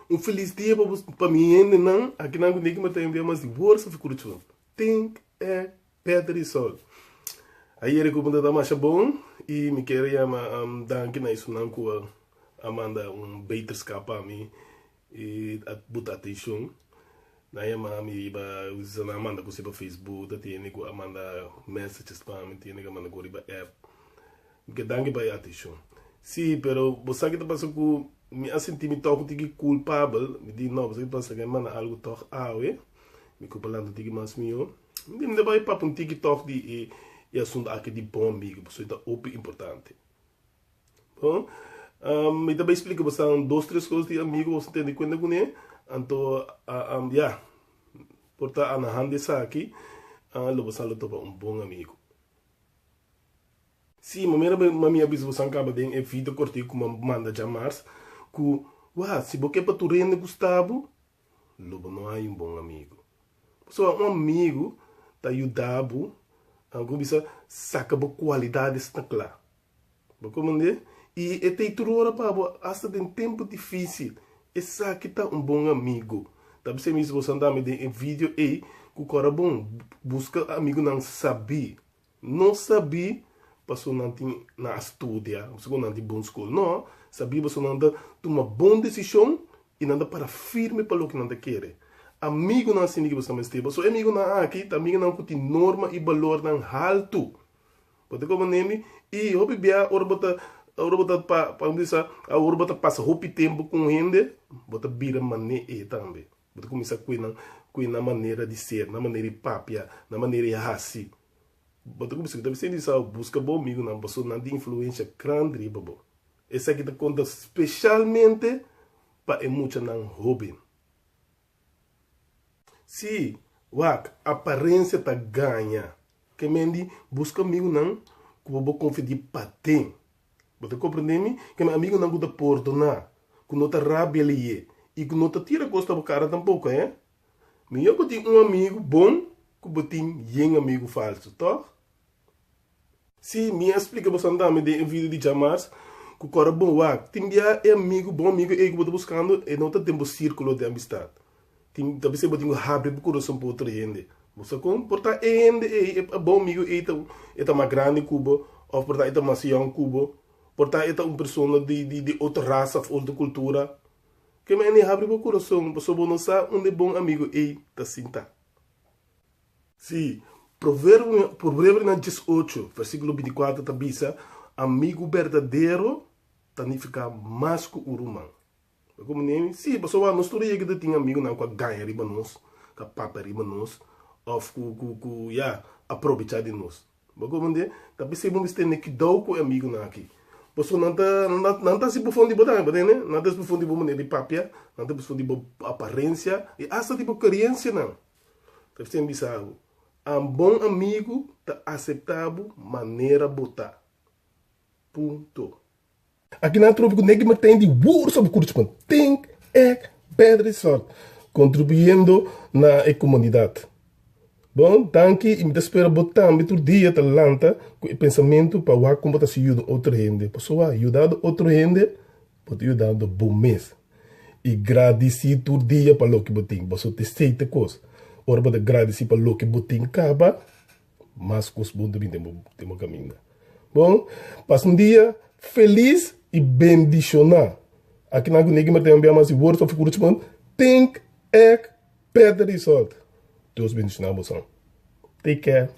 Un felis dia pa pa mi hendenan akinan ku Nicky Martijn bia mas di worsa fi Kuruchun. Think e better result. Ayer e kupo ta masha bon i mi kier yama danki na esunnan ku a manda un beterskap pa mi i a buta atenshon. Nan yama mi riba nan a manda kos riba Facebook ta tene ku a manda messages pa mi tene ku a manda kos riba app. Mi ke danki pa e atenshon. Sí, pero bo sa ki ta pasa ku mi a sinti mi tòg un tiki kulpabel. Mi di, no, bo sa ki ta pasa ku e manda algu tòg awe. Mi ku palanta un tiki mas mihó. Mi di, mi ta bai papia un tiki tòg di e e asuntu aki di bon amigu, pasobra e ta hopi importante. Bon, mi ta bai splika boso dos tres kos di amigu pa boso tende kuenta kuné. Anto, ya, por ta anahando esaki, lo boso lo topa un bon amigu. Sí, manera ma mi a bisa boso kaba den e video kortiku ku mi a manda djamars, ku wak, si bo ke pa tur hende gusta bo, lo bo no hay un bon amigu. Pasobra un amigu ta yuda bo, ku bisa, saka bo kualidades na kla. Bo komprendé? I e ta ei tur ora pa bo, asta den tempu difísil. Esaki ta un bon amigu. Ta bisa mi si boso a dami den e video ei ku kòrda bon, buska amigunan sabí. No sabí pasobra nan tin nan a studia, pasobra nan tin bon skol. No, sabí pasobra nan ta tuma bon desishon i nan ta para firme pa loke nan ta kere. Amigunan asina ki boso ta mester. Pasobra e amigunan aki ta amigunan ku tin norma i balornan haltu. Bo ta komprende mi? I hopi bia ora bo ta ora bo ta pa pa bisa ora bo ta pasa hopi tempu ku un hende, bo ta bira manera e tambe. Bo ta kuminsá kue nan kue nan manera di ser, nan manera di papia, nan manera di hasi. Bo ta kuminsá ta bisa di buska bo amigunan pasobra nan tin influensia grandi riba bo. Esaki ta konta speshalmente pa e muchanan hóben. Sí, wak, aparensia ta gaña. Ke men di buska amigunan ku bo por konfia di paten. Bo ta komprendé mi? Ke men amigunan ku ta pordoná, ku no ta rabia lihé i ku no ta tira kos na bo kara tampoko, eh? Mihó bo tin un amigu bon ku bo tin yen amigu falsu, tòg? Sí, mi a splika boso tambe den e video di djamars ku kòrda bon wak. Tin bia e amigu, bon amigu ei ku bo ta buskando, e no ta den bo sírkulo di amistat. Tin, ta bisei bo tin ku habri bo kurason pa otro hende. Bo sa kon? Por ta e hende ei, e bon amigu ei ta, e ta mas grandi ku bo, òf por ta e ta mas yòn ku bo, por ta e ta un persona di di di otro rasa òf otro kultura. Ke manera habri bo kurason pasobra bo no sa unda e bon amigu ei ta sinta. Sí, Proverbionan 18, versíkulo 24 ta bisa, Amigu berdadero ta nifiká mas ku un ruman. Bo komo nemi? Sí, pasobra nos tur yega ta tin amigunan ku a gaña riba nos, ku a papia riba nos, òf ku, ku, ku, ya, a probechá di nos. Bo komprendé? Ta p'esei bo mester tene kidou ku e amigunan aki. Pasobra nan ta, nan ta hasi bufon di bo tambe, bo tende? Nan ta hasi bufon di bo manera di papia, nan ta bufon di bo aparensia i asta di bo keriensianan. Ta p'esei mi bisa bo, Un bon amigu ta aseptá bo manera bo ta. Punto. Aki nan tropi ku Negi Martijn di Words of Encouragement, Think, Act, Better Result, kontribuyendo na e komunidat. Bon, danki i mi ta spera bo tambe tur dia ta lanta ku e pensamentu pa wak kon bo ta hasi yuda otro hende. Pasobra yudando otro hende, bo ta yudando bo mes. I gradisí tur dia pa loke bo tin. Pasobra ta esei ta kos. Ora bo ta gradisí pa loke bo tin kaba, mas kos bon ta bin den bo kaminda. Bon, pasa un dia felis i bendishoná. Akinan ku Nicky Martijn bia mas di Words of Encouragement, Think, Act, Better Result. Dios bendishoná boso. Take care.